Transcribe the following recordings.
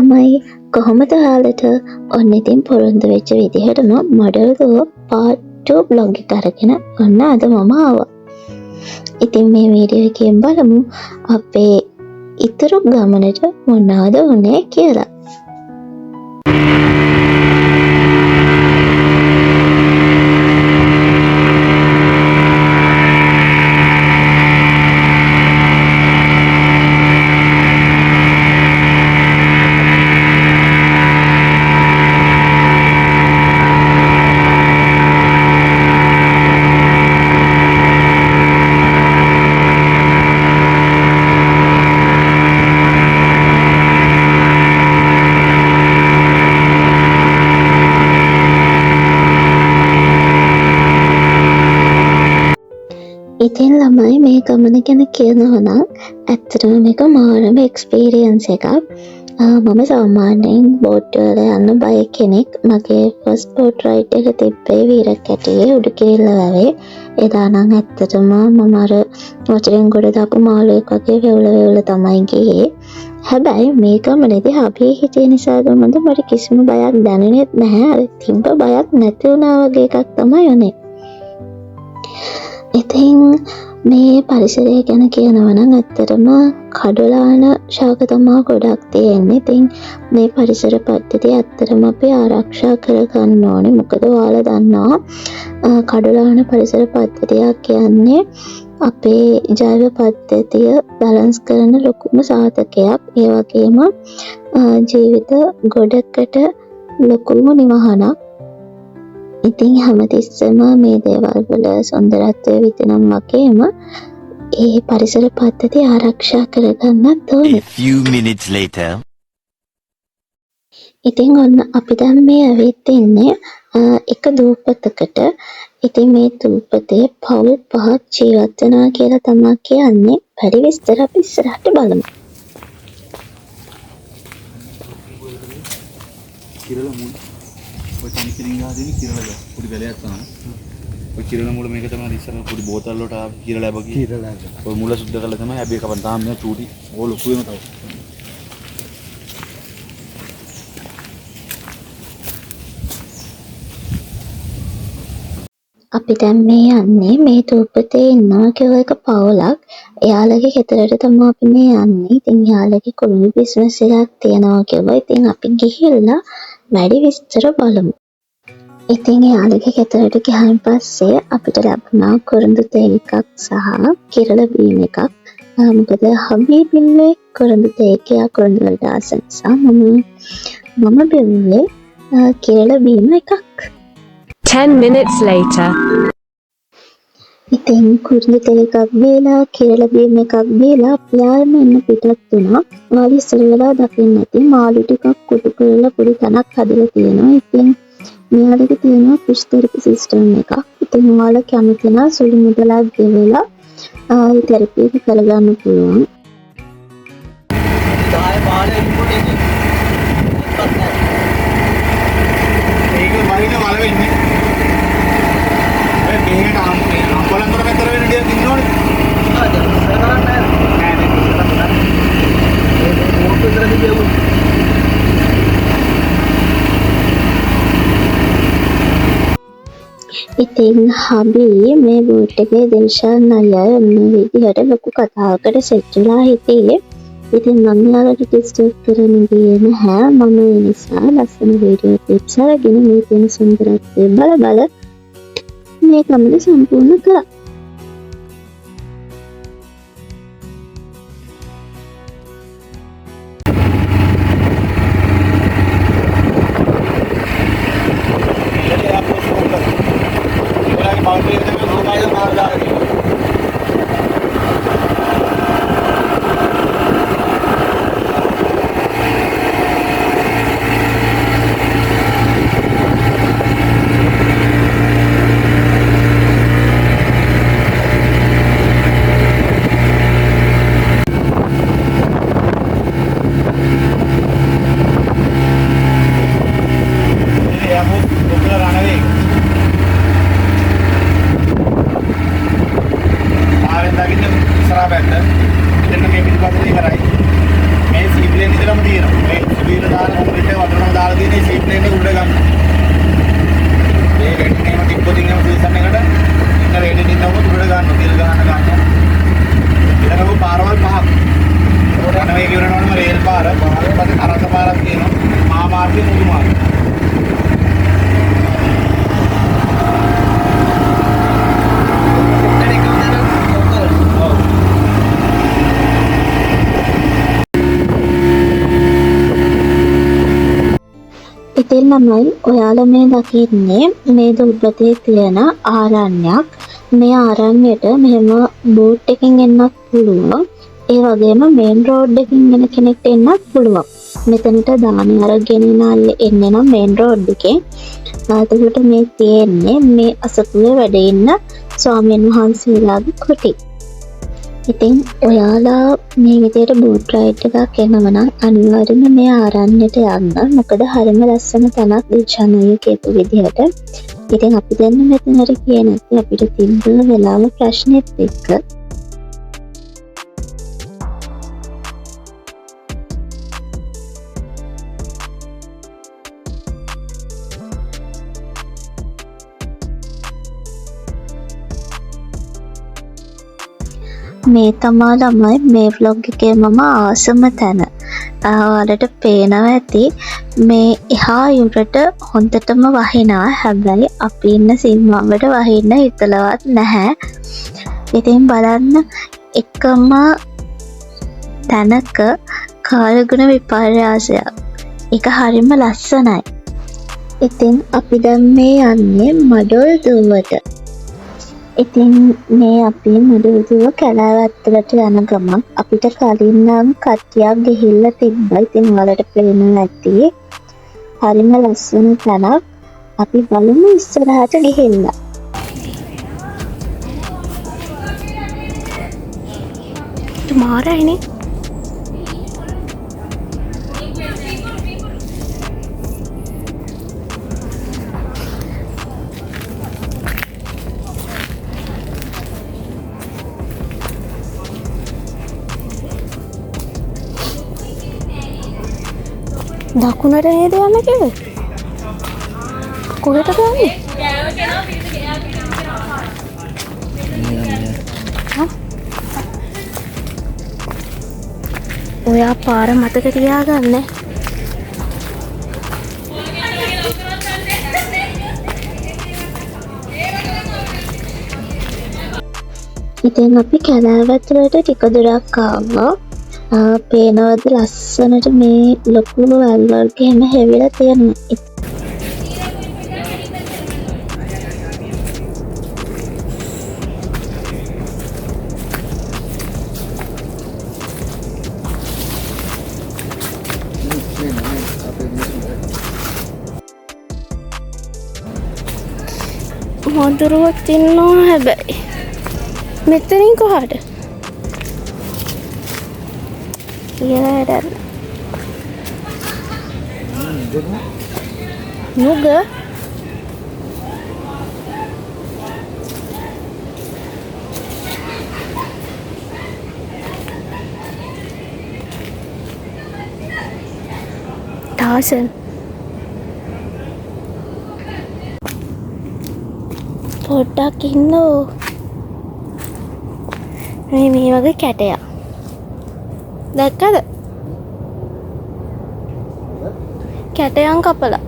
ළමයි, කොහොමද ඔයාලට? ඔන්න ඉතින් පොරොන්දු වෙච්ච විදිහටම මොඩල් දුව පාර්ට් 2 බ්ලොග් එක අරගෙන ඔන්න අද මම ආවා. ඉතින් මේ වීඩියෝ එකෙන් බලමු අපේ ඉතුරු ගමනට මොනවද වුනේ කියලා. ඉතින් ළමයි මේ ගමන ගැන කියනවා නම් ඇත්තටම මේක මාරම එක්ස්පීරියන්ස් එකක්. මම සාමාන්‍යයෙන් බෝට් වල යන්න බය කෙනෙක්. මගේ ෆස්ට් බෝට් රයිඩ් එක තිබ්බේ වීරකැටියේ උඩුකිරිල්ල වැවේ. එදා නම් ඇත්තටම මම අර වතුරෙන් ගොඩ දාපු මාළුවෙක් වගේ වෙවුල වෙවුල තමයි ගියේ. හැබැයි මේ ගමනේදී හබී හිටිය නිසාද මොකද මට කිසිම බයක් දැනුනේත් නැහැ. අර තිබ්බ බයක් නැති වුණා වගේ එකක් තමයි උනේ. ඉතින් මේ පරිසරය ගැන කියනවා නම් ඇත්තටම කඩොලාන ශාක තමා ගොඩක් තියෙන්නේ. ඉතින් මේ පරිසර පද්ධතිය ඇත්තටම අපි ආරක්ෂා කරගන්න ඕනේ. මොකද ඔයාලා දන්නවා කඩොලාන පරිසර පද්ධතියක් කියන්නේ අපේ ජෛව පද්ධතිය බැලන්ස් කරන ලොකුම සාධකයක්. ඒ වගේම ජීවිත ගොඩකට ලොකුම නිවහනක්. ඉතින් හැමතිස්සෙම මේ දේවල් වල සුන්දරත්වය විතරනම් වගේම ඒ පරිසර පද්ධතිය ආරක්ෂා කරගන්නත් ඕනේ. A few minutes later. ඉතින් ඔන්න අපි දැන් මේ ඇවිත් ඉන්නේ එක දූපතකට. ඉතින් මේ දූපතේ පවුල් පහක් ජීවත් වෙනවා කියලා තමා කියන්නේ. වැඩි විස්තර අපි ඉස්සරහට බලමු. කිරල මුල්. ඔය තනි කිරින් ගහ තියෙන කිරල ගහ. පොඩි වැලයක් තමයි. ඔය කිරල මුල මේක තමයි ඉස්සර පොඩි බෝතල් වලට ආපු කිරල ඇබ කිය. කිරල ඇබ. ඔය මුල සුද්ධ කරලා තමයි ඇබේ කපන්න. තාම මේ චූටි. ඕ ලොකු වෙන තව. අපි දැන් මේ යන්නේ මේ දූපතේ ඉන්නවා කිව්ව එක පවුලක්. එයාලගේ ගෙදරට තමයි අපි මේ යන්නේ. ඉතින් එයාලගේ කුළුණු බිස්නස් එකක් තියෙනවා කිව්වා. ඉතින් අපි ගිහිල්ලා වැඩි විස්තර බලමු. ඉතින් එයාලගේ ගෙදරට ගියාන් පස්සේ අපිට ලැබුණා කුරුඳු තේ එකක් සහ කිරල බීම එකක්. මොකද හබී බිව්වේ කුරුඳු තේ එක. එයා කුරුඳු වලට ආස නිසා මම බිව්වේ කිරල බීම එකක්. 10 minutes later. ඉතින් කුරුඳු තේ එකක් බීලා කිරල බීම එකක් බීලා අපි ආයෙම එන්න පිටත් වුණා. ඔයාලා ඉස්සර වෙලා දකින්න ඇති මාළු ටිකක් කුටු කරලා පොඩි තැනක් හදලා තියෙනවා. ඉතින් මෙයාලගේ තියෙනවා ෆිෂ් තෙරපි සිස්ටම් එකක්. ඉතින් ඔයාලා කැමති නම් සුළු මුදලක් ගෙවලා ඒ තෙරපි එක කරගන්න පුළුවන්. 10 15 ඉන්පුට් එකේ. ඒක මරින වල වෙන්නේ. ඔය මෙහෙට අම්බලන්තොට පැත්තට වෙන ටිකක් ඉන්නවනේ. ආ දැන් ඉස්සර කරන්නේ නෑ නෑ. නෑ. මේ බෝට් විතර තිබුණා. ඉතින් හබී මේ බෝට් එකේ දිල්ෂාන් අයියා ඔන්න විදිහට ලොකු කතාවකට සෙට් වෙලා හිටියේ. ඉතින් මම එයාලට ඩිස්ටර්බ් කරන්න ගියේ නැහැ. මම ඒ නිසා ලස්සන වීඩියෝ ක්ලිප්ස් අරගෙන මේ තියෙන සුන්දරත්වය බල බල මේ ගමන සම්පූර්ණ කළා. එයාපෝට් ලොකල රණවේ. ඉතින් ළමයි ඔයාලා මේ දකින්නේ මේ දුප්පතේ තියෙන ආරණ්‍යයක්. මේ ආරණ්‍යයට මෙහෙම බෝට් එකකින් එන්නත් පුළුවන්. ඒ වගේම මේන් රෝඩ් එකකින් එන කෙනෙක්ට එන්නත් පුළුවන්. මෙතනට දාන අරගෙන එන අය එන්නේ නම් මේන් රෝඩ් එකෙන්. එතකොට මේ තියෙන්නේ මේ අසපුවේ වැඩ ඉන්න ස්වාමීන් වහන්සේලාගේ කුටි. ඉතින් ඔයාලා මේ විදියට බෝට් රයිඩ් එකක් එනවා නම් අනිවාර්යයෙන්ම මේ ආරණ්‍යයට යන්න. මොකද හරිම ලස්සන තැනක් දිල්ෂාන් අයියා කියපු විදිහට. ඉතින් අපි දැන් මෙතනට ගියේ නැත්නම් අපිට තිබ්බ වෙලාව ප්‍රශ්නෙත් එක්ක. මේ තමා ළමයි මේ ව්ලොග් එකේ මම ආසම තැන. ඔයාලට පේනවා ඇති මේ එහා යුරට හොඳටම වහිනවා. හැබැයි අපි ඉන්න සීමාවට වහින්න හිතලවත් නැහැ. ඉතින් බලන්න එකම තැනක කාලගුණ විපර්යාසයක්. ඒක හරිම ලස්සනයි. ඉතින් අපි දැන් මේ යන්නේ මඩොල් දුවට. ඉතින් මේ අපි මඩොල් දුව කැලෑව ඇතුළට යන ගමන් අපිට කලින් නම් කට්ටියක් ගිහිල්ලා තිබ්බා. ඉතින් ඔයාලට පේනවා ඇති හරිම ලස්සන තැනක්. අපි බලමු ඉස්සරහට ගිහිල්ලා. මාරයිනේ. දකුණට නේද යන්න කිව්වේ? කොහෙටද යන්නේ? ඔයා පාර මතක තියාගන්න. ඉතින් අපි කැලෑව ඇතුළට ටික දුරක් ආවා. පේනවද ලස්සනට මේ ලොකු වැල් වර්ග එහෙම හැවිලා තියෙනවා. මදුරුවක් ඉන්නවා හැබැයි. මෙතනින් කොහාට? කියලා වැඩක් නෑ. නුග ටාසන් පොඩ්ඩක් ඉන්න. මේ වගේ කැටයක් දැක්කද? කැටයන් කපලා.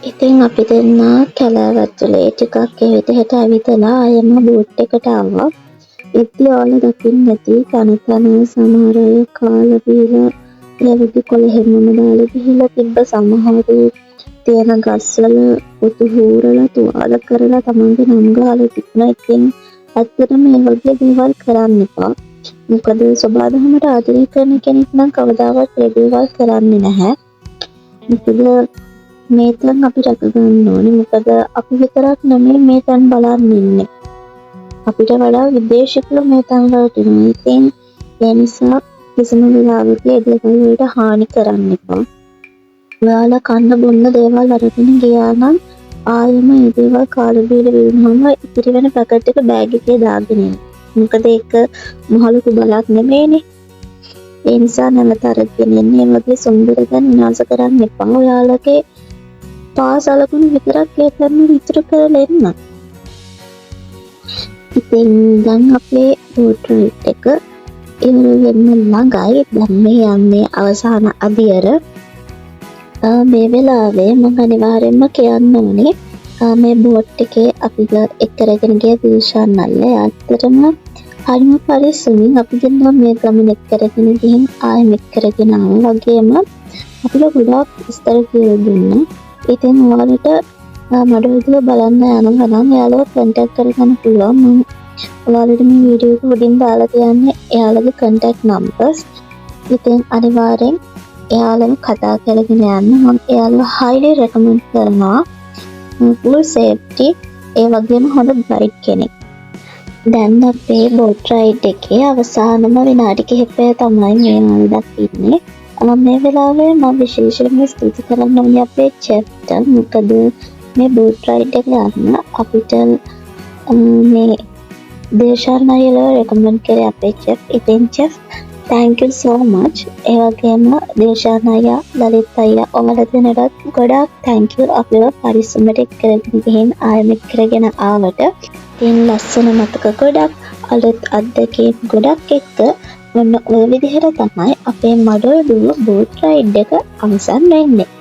ඉතින් අපි දෙන්න කැලෑව ඇතුලේ ටිකක් ඒ විදිහට ඇවිදලා ආයෙම බෝට් එකට ආවා. ඉතින් ඔයාලා දකින්න ඇති තන තන සමහර අය කාලා බීලා ඒ වගේ කොළ හැමම දාලා ගිහිල්ලා තිබ්බ. සමහරු තියෙන ගස්වල පොතු හූරලා තුවාල කරලා තමන්ගේ නම් ගහලා තිබුණා. ඉතින් ඇත්තටම මේ වගේ දේවල් කරන්න එපා. මොකද සොබා දහමට ආදරය කරන කෙනෙක් නම් කවදාවත් ඒ දේවල් කරන්නේ නැහැ. මොකද මේ තැන් අපි රැක ගන්න ඕනේ. මොකද අපි විතරක් නෙමෙයි මේ තැන් බලන් ඉන්නේ. අපිට වඩා විදේශිකයෝ මේ තැන් වලට එනවා. ඉතින් ඒ නිසා කිසිම වෙලාවක ඒ දේවල් වලට හානි කරන්න එපා. ඔයාලා කන්න බොන්න දේවල් අරගෙන ගියා නම් ආයෙම ඒ දේවල් කාලා බීලා විවුනහම ඉතිරි වෙන පැකට් එක බෑග් එකේ දාගෙන එන්න. මොකද ඒක මහ ලොකු බලක් නෙමෙයිනේ. ඒ නිසා නැවත අරගෙන එන්න. මේ වගේ සුන්දර තැන් විනාශ කරන්න එපා. ඔයාලගේ පාසලකුණු විතරක් ඒ තැන්වල ඉතුරු කරලා එන්න. ඉතින් දැන් අපේ බෝට් රයිඩ් එක ඉවර වෙන්න ළඟයි. දැන් මේ යන්නේ අවසාන අදියර. මේ වෙලාවේ මම අනිවාර්යයෙන්ම කියන්න ඕනේ මේ බෝට් එකේ අපිව එක් කරගෙන ගිය දිල්ෂාන් අල්ලා ඇත්තටම හරිම පරිස්සමින් අපි දෙන්නා මේ ගමන එක් කරගෙන ගිහින් ආයෙම එක් කරගෙන ආවා වගේම අපිට ගොඩාක් විස්තර කියලා දුන්නා. ඉතින් ඔයාලට මඩොල්දුව බලන්න යනවා නම් එයාලව කන්ටැක්ට් කරගන්න පුළුවන්. මම ඔයාලට මේ වීඩියෝ එක උඩින් දාලා තියන්නේ එයාලගේ කන්ටැක්ට් නම්බර්ස්. ඉතින් අනිවාර්යෙන් එයාලම කතා කරගෙන යන්න. මම එයාලව හයිලි රෙකමන්ඩ් කරනවා. ෆුල් සේෆ්ටි, ඒ වගේම හොඳ ගයිඩ් කෙනෙක්. දැන් අපේ බෝට් රයිඩ් එකේ අවසානම විනාඩි කිහිපය තමයි මේ ඔයාලා දකින්නේ. මේ වෙලාවේ මම විශේෂයෙන්ම ස්තුති කරන්න ඕනේ අපේ චෙෆ්ට. මොකද මේ බෝට් රයිඩ් එක යන්න අපිට මේ දේශාන් අයියලව රෙකමන්ඩ් කරේ අපේ චෙෆ්. ඉතින් chef thank you so much. ඒ වගේම දේශාන් අයියා, ලලිත් අයියා ඔයාලා දෙනාටත් ගොඩාක් thank you අපිව පරිස්සමට එක් කරගෙන ගිහින් ආයෙම එක් කරගෙන ආවට. ඉතින් ලස්සන මතක ගොඩක්, අලුත් අත්දැකීම් ගොඩක් එක්ක ඔන්න ඔය විදිහට තමයි අපේ මඩොල්දුව බෝට් රයිඩ් එක අවසන් වෙන්නේ.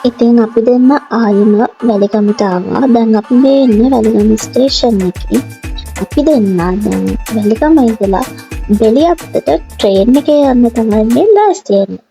ඉතින් අපි දෙන්න ආයෙම වැලිගමට ආවා. දැන් අපි මේ ඉන්නේ වැලිගම ස්ටේෂන් එකේ. අපි දෙන්න දැන් වැලිගම ඉඳලා බෙලියත්තට ට්‍රේන් එකේ යන්න තමයි මේ ලෑස්ති වෙන්නේ.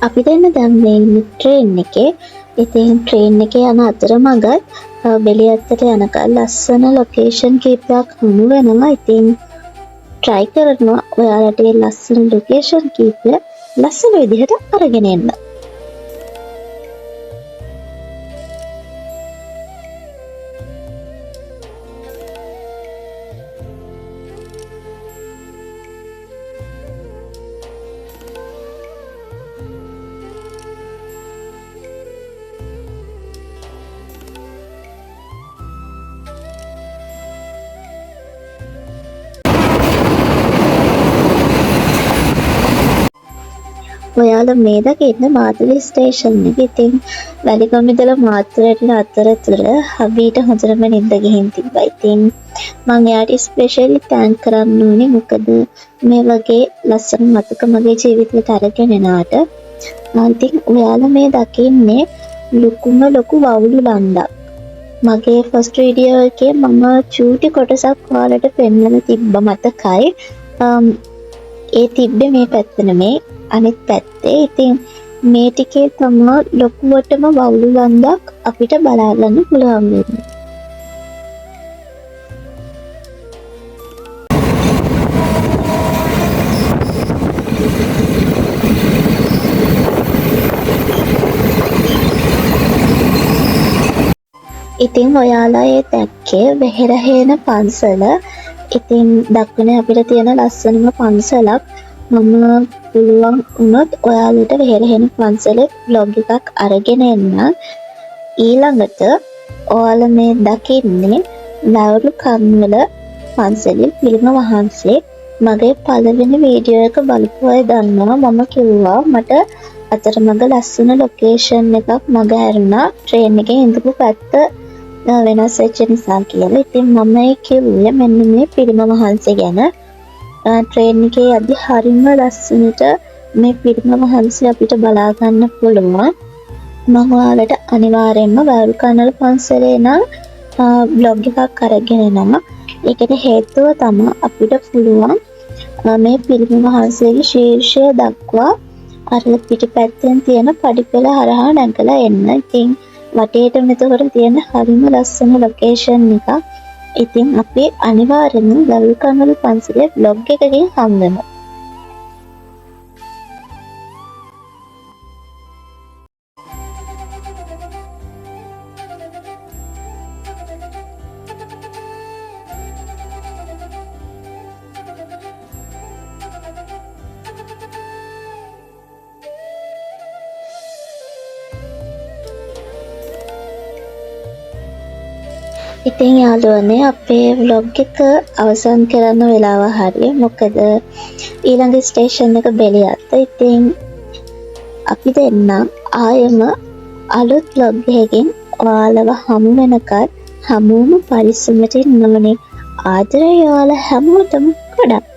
අපි දෙන්න දැන් මේ ඉන්නේ ට්‍රේන් එකේ. ඉතින් ට්‍රේන් එකේ යන අතරමඟත් බෙලියත්තට යනකම් ලස්සන ලොකේෂන් කීපයක් හමු වෙනවා. ඉතින් ට්‍රයි කරනවා ඔයාලට ඒ ලස්සන ලොකේෂන් කීපය ලස්සන විදිහට අරගෙන එන්න. ඔයාලා මේ දකින්න මාතලේ ස්ටේෂන් එක. ඉතින් වැලිගම ඉඳලා මාතලට යන අතරතුර හබීට හොඳටම නින්ද ගිහින් තිබ්බා. ඉතින් මං එයාට ස්පෙෂලි thank කරන්න ඕනේ. මොකද මේ වගේ ලස්සන මතක මගේ ජීවිතේට අරගෙන එනාට. ඉතින් ඔයාලා මේ දකින්නේ ලොකුම ලොකු වවුලු ලන්දක්. මගේ ෆස්ට් වීඩියෝ එකේ මම චූටි කොටසක් ඔයාලට පෙන්වලා තිබ්බ මතකයි. ඒ තිබ්බේ මේ පැත්ත නෙමෙයි අනිත් පැත්තේ. ඉතින් මේ ටිකේ තමා ලොකුවටම වවුලු ලන්දක් අපිට බලා ගන්න පුළුවන් වෙන්නේ. ඉතින් ඔයාලා ඒ දැක්කේ වෙහෙරහේන පන්සල. ඉතින් දකුණේ අපිට තියෙන ලස්සනම පන්සලක්. මම පුළුවන් වුණොත් ඔයාලට වෙහෙරහෙන පන්සලේ ව්ලොග් එකක් අරගෙන එන්නම්. ඊළඟට ඔයාලා මේ දකින්නේ වැවුරු කන්වල පන්සලේ පිළිම වහන්සේ. මගේ පළවෙනි වීඩියෝ එක බලපු අය දන්නවා මම කිව්වා මට අතරමඟ ලස්සන ලොකේෂන් එකක් මග ඇරුණා ට්‍රේන් එකේ ඉඳපු පැත්ත වෙනස් වෙච්ච නිසා කියලා. ඉතින් මම ඒ කිව්වේ මෙන්න මේ පිළිම වහන්සේ ගැන. ට්‍රේන් එකේ යද්දි හරිම ලස්සනට මේ පිළිම වහන්සේ අපිට බලා ගන්න පුළුවන්. මම ඔයාලට අනිවාර්යයෙන්ම වැවුරු කන්වල පන්සලේ නම් බ්ලොග් එකක් අරගෙන එනවා. ඒකට හේතුව තමා අපිට පුළුවන් මේ පිළිම වහන්සේගේ ශීර්ෂය දක්වා අර පිටිපැත්තෙන් තියෙන පඩිපෙළ හරහා නැගලා එන්න. ඉතින් වටේටම එතකොට තියෙන හරිම ලස්සන ලොකේෂන් එකක්. ඉතින් අපි අනිවාර්යයෙන්ම වැවුරු කන්වල පන්සලේ බ්ලොග් එකකින් හම්බෙමු. ඉතින් යාළුවනේ අපේ ව්ලොග් එක අවසන් කරන්න වෙලාව හරිය. මොකද ඊළඟ ස්ටේෂන් එක බෙලියත්ත. ඉතින් අපි දෙන්න ආයෙම අලුත් ව්ලොග් එකකින් ඔයාලව හමු වෙනකල් හැමෝම පරිස්සමට ඉන්න ඕනේ. ආදරේ ඔයාලා හැමෝටම ගොඩක්.